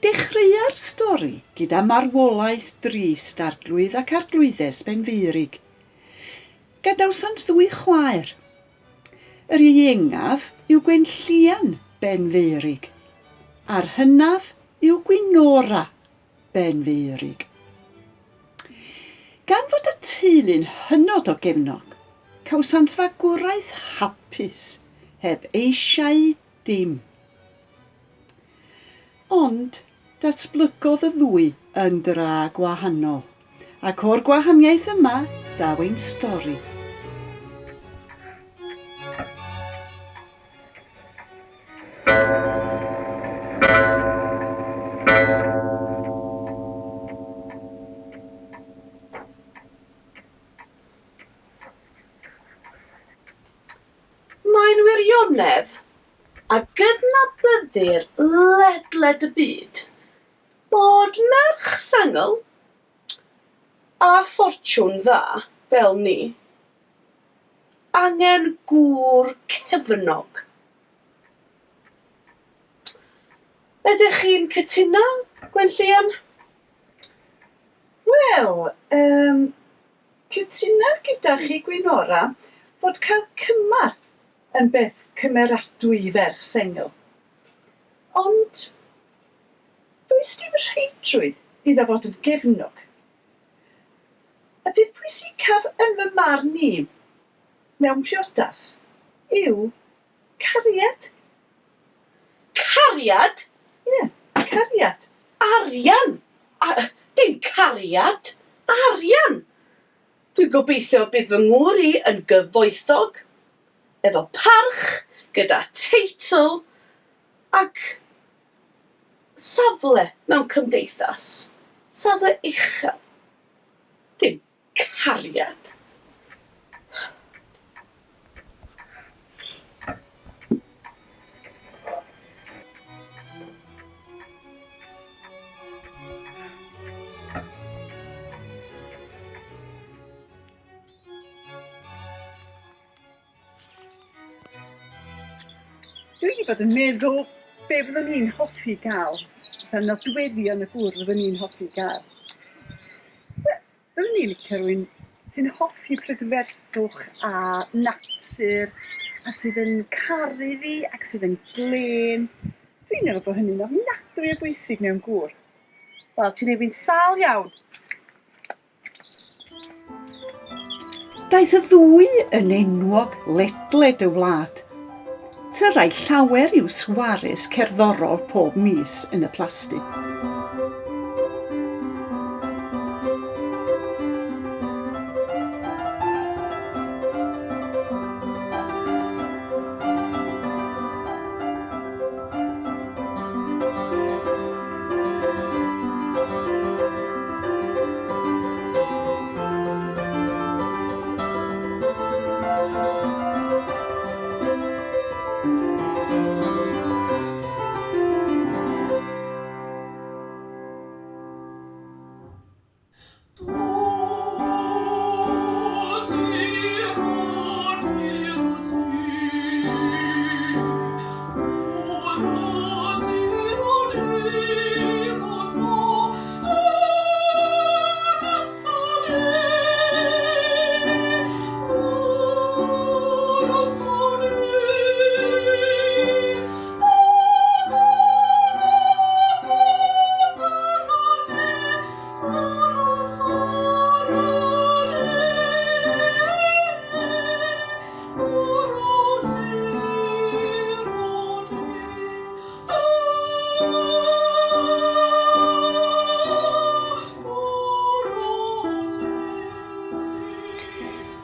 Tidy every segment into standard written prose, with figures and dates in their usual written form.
Dechreua'r stori gyda marwolaeth drist Arglwydd ac Arglwyddes Benfeurig. Gadawsant ddwy chwaer. Yr ieuengaf yw Gwenllian Benfeurig, a'r hynaf yw Gwynora Benfeurig. Gan fod y teulu'n hynod o gefnog, cawsant fagwraeth hapus heb eisiau dim. Ond datblygodd y ddwy yn dra gwahanol, ac o'r gwahaniaeth yma daw ein stori. Mae'n wirionedd a gydnabyddir ledled y byd bod merch sengl a ffortiwn dda fel ni angen gŵr cefnog. Ydych chi'n cytuno, Gwenllian? Wel, yym, Cytunaf gyda chi, Gwynora, fod cael cymar yn beth cymeradwy i ferch sengl. Ond does dim rheidrwydd iddo fod yn gefnog. Y peth pwysicaf yn fy marn i mewn priodas yw cariad. Cariad? Ie, cariad. Arian! A, dim cariad, arian! Dwi'n gobeithio bydd fy ngŵr i yn gyfoethog, efo parch, gyda teitl, ac safle mewn cymdeithas. Safle uchel. Dim Cariad. Dwi wedi bod yn meddwl be fyddwn i'n hoffi gael, fatha nodweddion y gŵr fyddwn i'n hoffi gael. Wel, fyddwn i'n licio rywun sy'n hoffi prydferthwch a natur a sydd yn caru fi ac sydd yn glên. Dwi'n meddwl bod hynny'n ofnadwy o bwysig mewn gŵr. Wel, ti'n neud fi'n sâl iawn. Daeth y ddwy yn enwog ledled y wlad. Tyrrai llawer i'w swares cerddorol pob mis yn y plasty.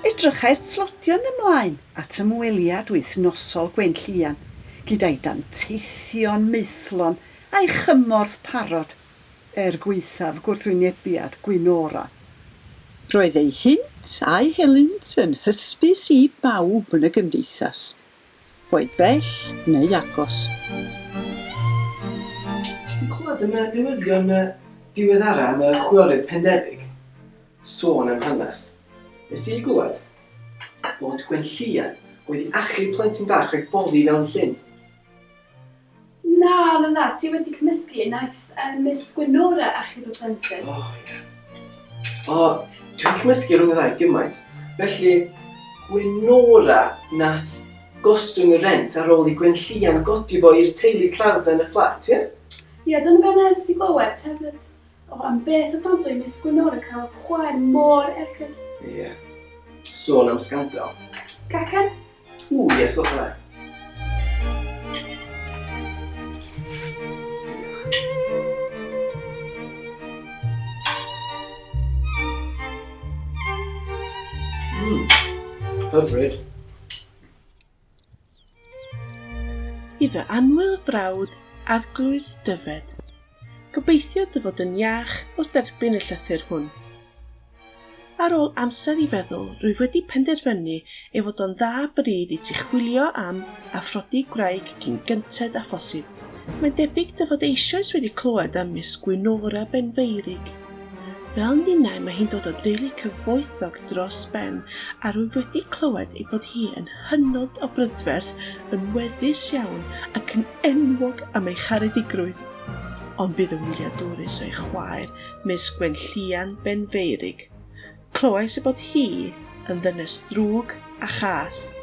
Edrychai'r tlodion ymlaen at ymweliad wythnosol Gwenllian gyda'i danteithion maethlon a'i chymorth parod, er gwaethaf gwrthwynebiad Gwynora. Roedd ei hynt a'i helynt yn hysbys i bawb yn y gymdeithas, boed bell neu agos. Ti 'di clywed am y newyddion diweddara am y chwiorydd Pendefig? Sôn am hanes. Nes i glywed bod Gwenllïan wedi achub plentyn bach rhag boddi fewn llyn. Na, na, na, ti wedi cymysgu, naeth Miss Gwenora achub y plentyn. O, ie. O, dwi'n cymysgu rhwng y ddau gymaint. Felly, Gwenora nath gostwng y rent ar ôl i Gwenllïan godi fo i'r teulu tlawd 'na yn y fflat, ie? Ie, dyna be nes i glywed hefyd. O, am beth ofnadwy Miss Gwenora cael chwaer mor erchyll. Ie. Sôn am sgandal. Cacen? Ww, ie, sort of. Diolch. Hyfryd. I fy annwyl frawd, Arglwydd Dyfed, gobeithio dy fod yn iach wrth dderbyn y llythyr hwn. Ar ôl amser i feddwl, rwyf wedi penderfynu ei fod o'n dda bryd i ti chwilio am a phrodi gwraig cyn gynted â phosib. Mae'n debyg dy fod eisoes wedi clywed am Miss Gwynora Benfeurig. Fel ninnau mae hi'n dod o deulu cyfoethog dros ben a rwyf wedi clywed ei bod hi yn hynod o brydferth, yn weddus iawn ac yn enwog am ei charedigrwydd. Ond bydd yn wyliadwrus o'i chwaer Miss Gwenllïan Benfeurig. Clywais ei bod hi yn ddynes ddrwg a chas.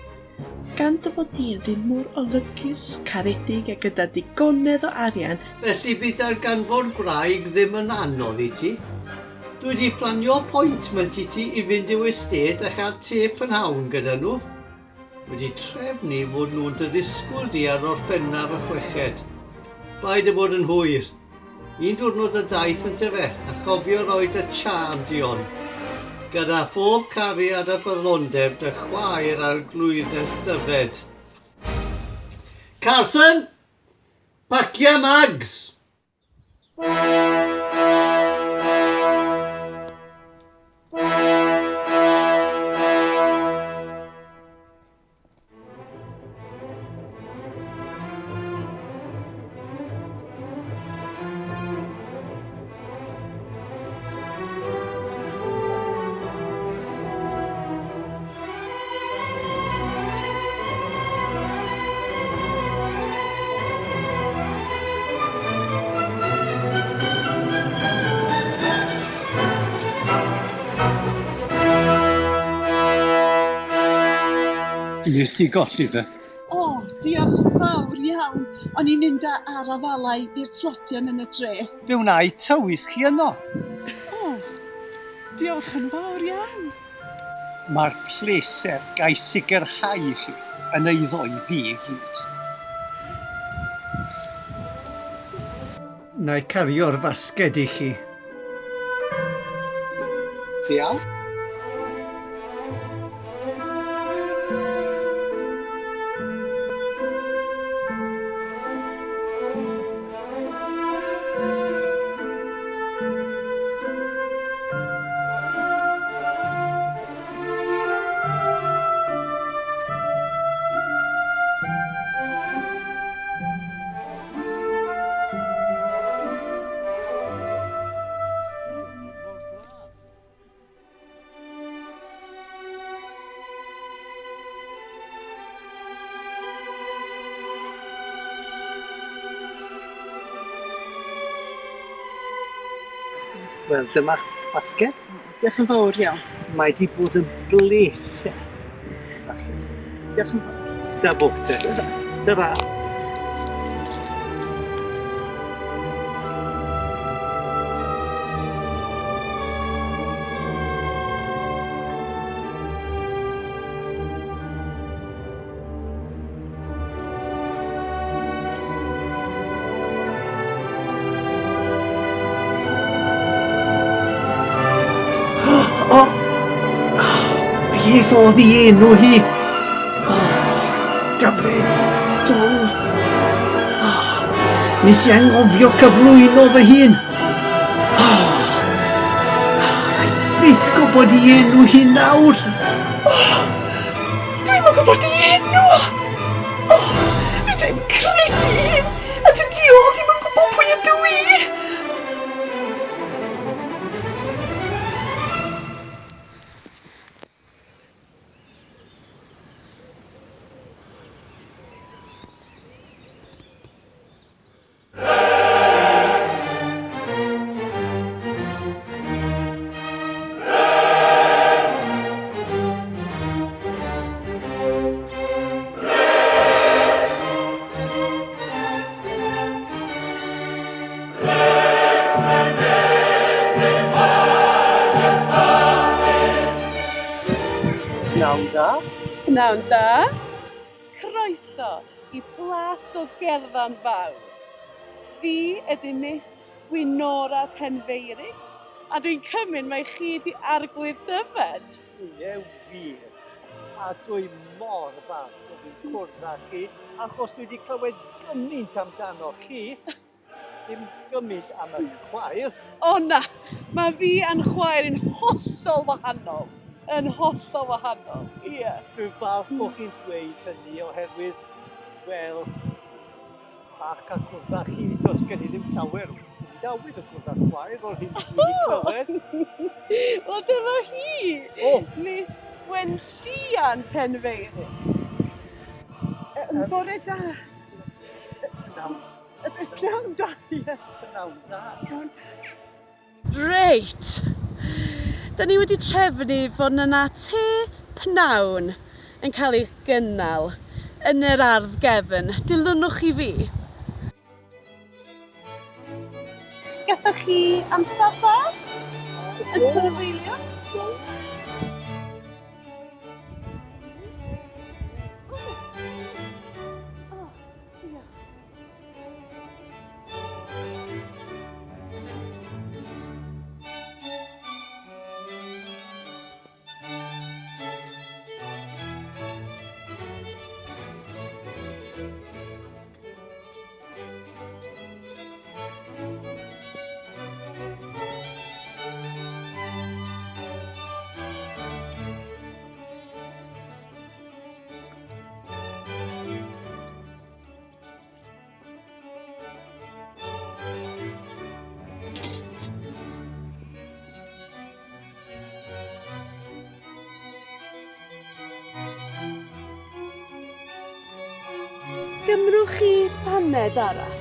Gan dy fod di yn ddyn mor olygus, caredig a gyda digonedd o arian, Felly bydd darganfod gwraig ddim yn anodd i ti. Dwi 'di planio appointment i ti i fynd i'w estate a chael te prynhawn gyda nhw. Wedi trefnu fod nhw'n dy ddisgwyl di ar Orffennaf y chweched. Paid â bod yn hwyr. Un diwrnod y daith yntefe, a chofio roi dy charm di on. Gyda phob cariad a ffyddlondeb dy chwaer Arglwyddes Dyfed. Carson! Pacia mags! Nes ti golli fe? O, diolch yn fawr iawn. O'n i'n mynd â ar afalau i'r tlodion yn y dre. Fe wna i tywys chi yno. O, diolch yn fawr iawn. Mae'r pleser ga i sicrhau i chi yn eiddo i fi i gyd. Na i cario'r fasged i chi. Iawn? Wel, dyma'ch basged. Diolch yn fawr iawn. Mae 'di bod yn bleser. Diolch yn fawr. Da bo te. Tara. O! Beth oedd ei enw hi? O, Dafydd Dwl. O, nes i anghofio cyflwyno fy hun. O, oh, byth gwybod. gwybod i enw hi nawr. Oh, dwi'm yn gwybod i enw! Oh, fedra i'm credu hyn! A tydi o ddim yn gwybod pwy ydw i! Pnawn da. Pnawn da. Croeso i Blas Gogerddan Fawr. Fi ydy Miss Gwynora Penfeurig, a dwi'n cymryd mai chi ydy Arglwydd Dyfed. Ie, wir. A dwi mor falch bod fi'n cwrdd â chi, achos dwi wedi clywed gymaint amdano chi. Dim gymaint am y chwaer. O na, mae fi a'n chwaer yn hollol wahanol. Yn hollol wahanol, ie. Dwi'n falch bod chi'n dweud hynny oherwydd, wel, bach cael cwrdd â chi, does gen i ddim llawer o awydd o gwrdd â chwaer o'r hyn dwi wedi clywed. Wel, dyma hi! O! Miss Gwenllian Penfeurig. Bore da. Pnawn. Pnawn da, ie. Pnawn da. Pnawn da. Reit. Da ni wedi trefnu fod yna te pnawn yn cael ei gynnal yn yr ardd gefn. Dilynwch chi fi. Gathoch chi amser da? Yn trafeilio? Do. Gymrwch chi paned arall?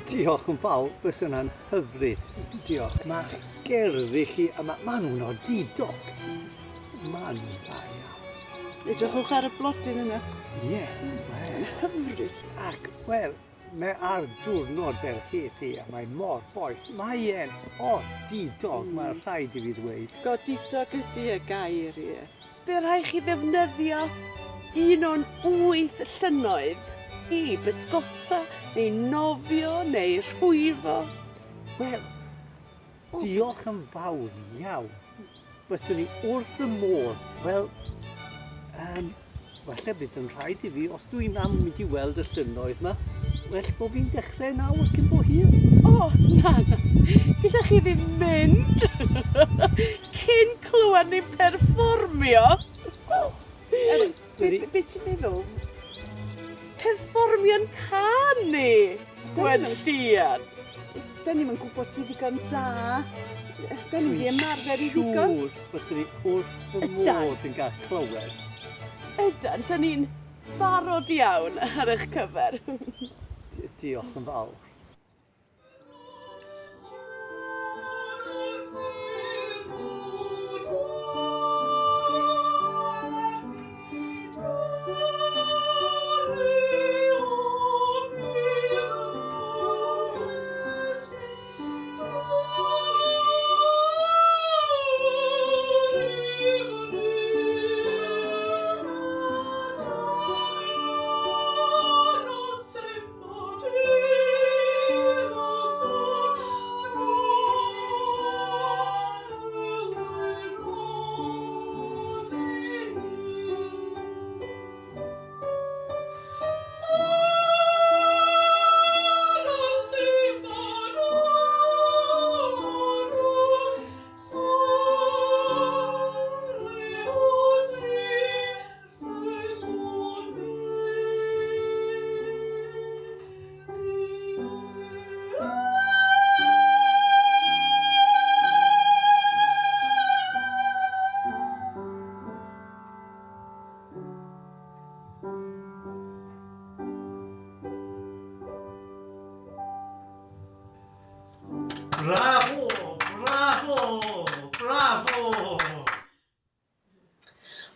Diolch yn fawr, fysa hwnna'n hyfryd. Diolch. Mae gerddi chi yma, maen nhw'n odidog. Maen nhw'n dda iawn. Edrychwch ar y blodyn yna. Ie, wel. Hyfryd. Ac, wel, mae ar diwrnod fel heddi a mae mor boeth. Mae e'n odidog, mm. mae'n rhaid i fi ddweud. Godidog ydy y gair, ie. Bydd rhaid chi ddefnyddio un o'n wyth llynnoedd i bysgota neu nofio neu rhwyfo. Wel, Diolch yn fawr iawn. Fyswn i wrth y modd. Wel, um, falle bydd yn rhaid i fi, os dwi'n am mynd i weld y llynnoedd yma, well bod fi'n dechrau nawr cyn bo hir. O, oh, na, na. Gyda chi ddim mynd cyn clywed ni'n perfformio. Wel, be, be ti'n meddwl? Perfformio'n canu, Gwenllian. Da ni'm yn gwybod ti ddigon da. Da ni'm di ymarfer i ddigon. Dwi'n siŵr fyswn i wrth fy modd yn cael clywed. Ydan, da ni'n barod iawn ar eich cyfer. Diolch yn fawr.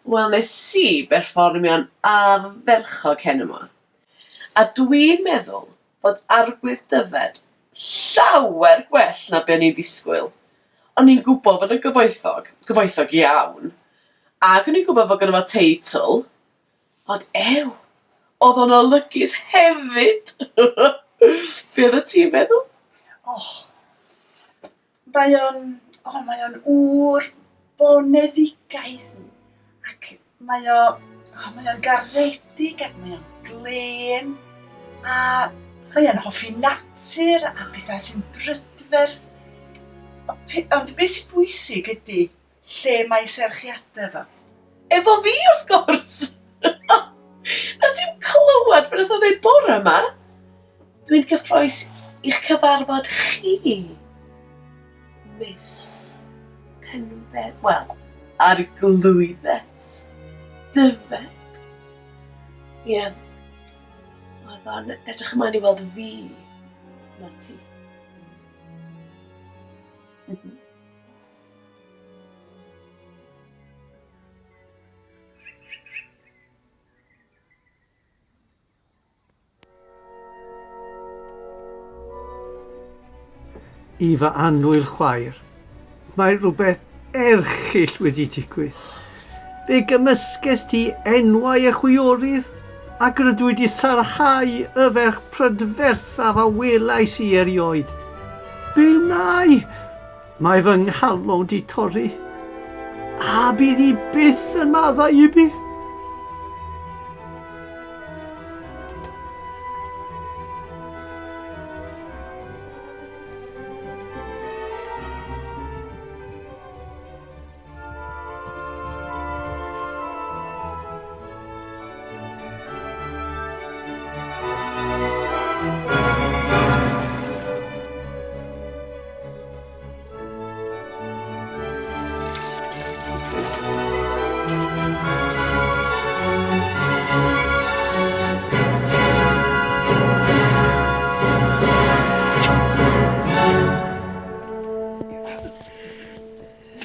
Wel, nes i berfformio'n ardderchog heno 'ma. A dwi'n meddwl bod Arglwydd Dyfed llawer gwell na be o'n i'n ddisgwyl. O'n i'n gwybod fod o'n gyfoethog, gyfoethog iawn, ac o'n i'n gwybod fod gynno fo teitl, ond ew, oedd o'n olygus hefyd! Be oeddet ti'n feddwl? O, mae o'n, o, mae o'n ŵr boneddigaidd, ac Mae o, o, mae o'n garedig ac mae o'n glên a mae o'n hoffi natur a pethau sy'n brydferth. Ond beth sy'n bwysig ydy lle mae serchiadau fo. Efo fi wrth gwrs! Na ti'm clywed beth nath o ddeud bore 'ma? Dwi'n gyffrous i'ch cyfarfod chi, Miss Penfe... wel, Arglwyddes Dyfed. Ie, oedd o'n edrych ymlaen i weld fi, na ti. I fy annwyl chwaer, mae rhywbeth erchyll wedi digwydd. Fe gymysges ti enwau y chwiorydd ac rydw i wedi sarhau y ferch prydferthaf a welais i erioed. Be wna i? Mae fy nghalon 'di torri, a bydd hi byth yn maddau i mi.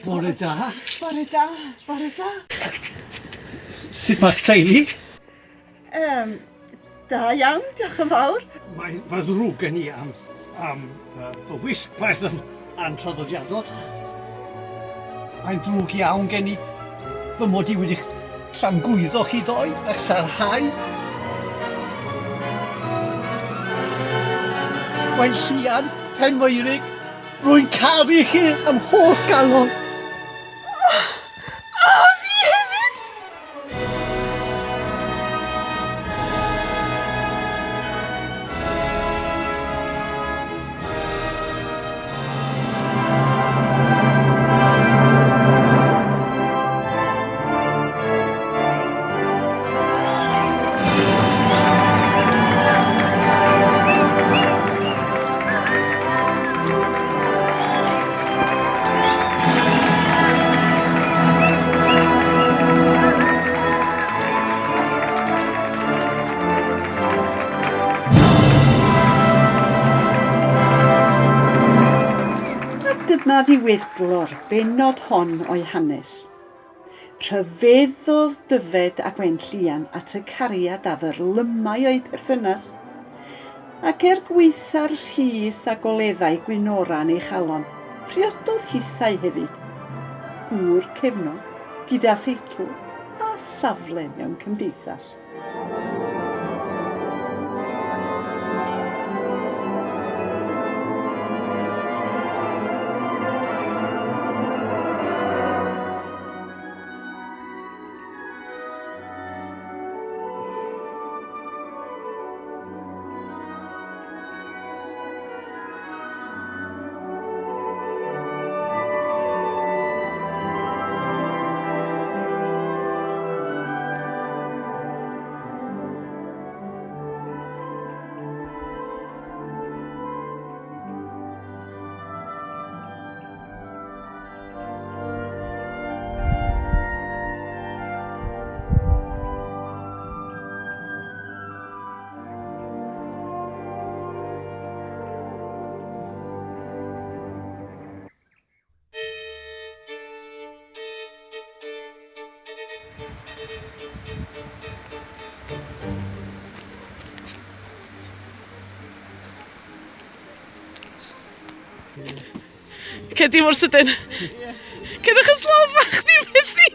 Bore da. Bore da, bore da. Sut mae'ch teulu? Um, da iawn, diolch yn fawr. Mae, mae ddrwg gen i am, am fy wisg braidd yn antraddodiadol. Mae'n ddrwg iawn gen i fy mod i wedi tramgwyddo chi ddoe ac sarhau. Mae'n llian, Penmeurig, Rwy'n caru chi a'm holl galon. A fi hefyd! A dyma ddiweddglo'r bennod hon o'i hanes. Rhyfeddodd Dyfed a Gwenllïan at y cariad a fyrlymai o'u perthynas, ac er gwaetha'r rhith a goleddai Gwynora yn ei chalon, priododd hithau hefyd, gŵr cefnog, gyda theitl a safle mewn cymdeithas. Ce, dim mor sydyn. Cerwch yn slow bach, di methu.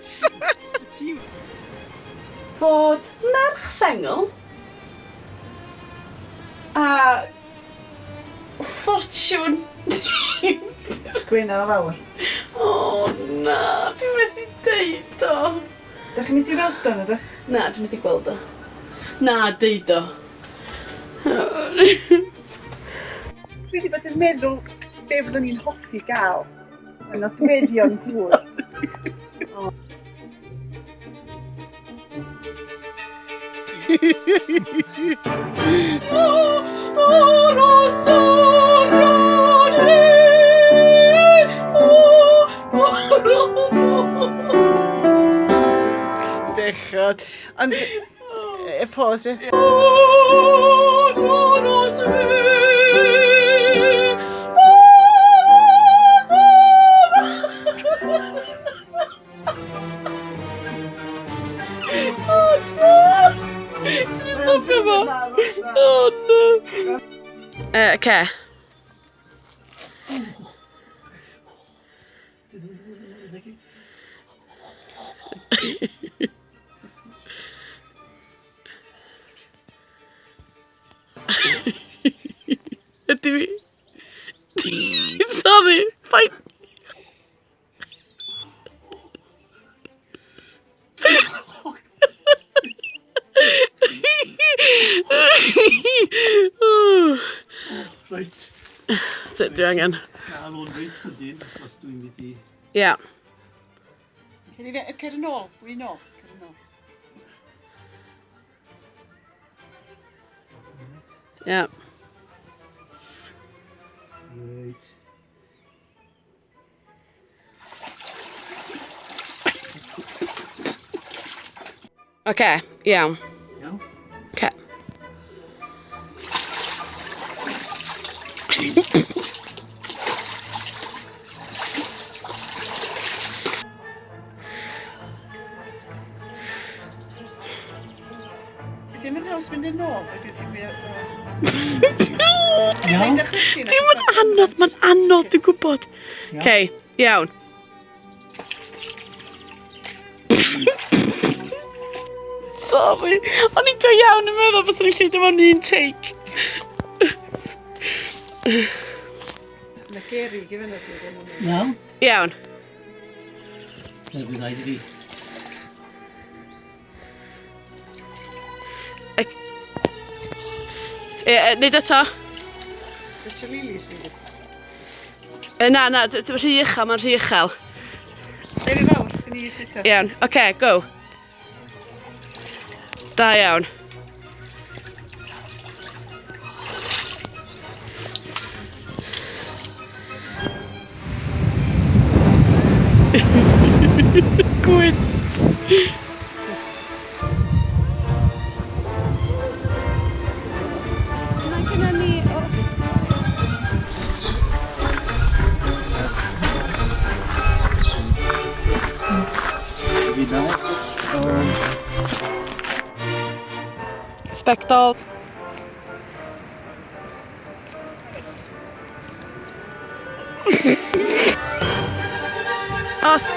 Fod merch sengl a ffortiwn. Sgwenna fo lawr. O na, dwi methu deud o. Dach chi'n methu weld o nadach? Na, dwi methu gweld o. Na, deud o. Dwi 'di bod yn meddwl be fyddwn i'n hoffi gael y nodweddion gŵr. Bechod. Ond, y pause, ie. Ti 'di stopio fo? Oh no. Oce. Ydy fi... Sorry, paid... Reit. Sut dwi angen? Gael o'n reit sydyn, os dwi'n mynd i... Ia. Cer i fe- cer yn ôl, fwy yn ôl, cer yn ôl. Ia. Reit. Oce, iawn. Iawn? Oce. Dim yn haws mynd yn ôl, ac ti'n mwy o... Iawn? Dim yn anodd, mae'n anodd, dwi'n gwybod. Oce, iawn. Sorry, o'n i'n go iawn yn meddwl byswn i'n gallu dim ond un take. Mae Geri gyda nhw sydd yn mynd. Iawn? Iawn. Na, dwi'n rhaid i fi. E, e, neud eto. Richard Lily sy'n mynd. E, na, na, rhy uchel, mae'n rhy uchel. Geri fawr, yn i sut Iawn, oce, okay, go. Da iawn. Gwynt. Mae gennym ni... Sbectol. O, oh. Oce, oce.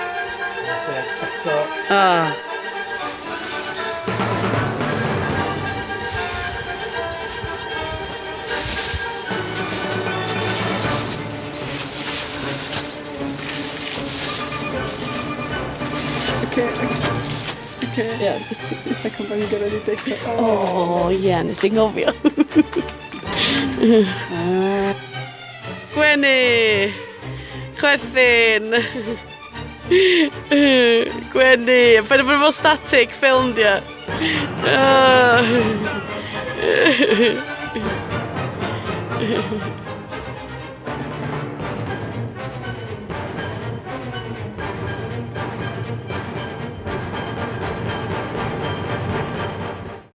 Ie. I can't believe you're already deud o. O, ie, nes i ngofio. Gwenu! Chwerthin! Gwenu! Paid â bod efo static film, dia. Ah.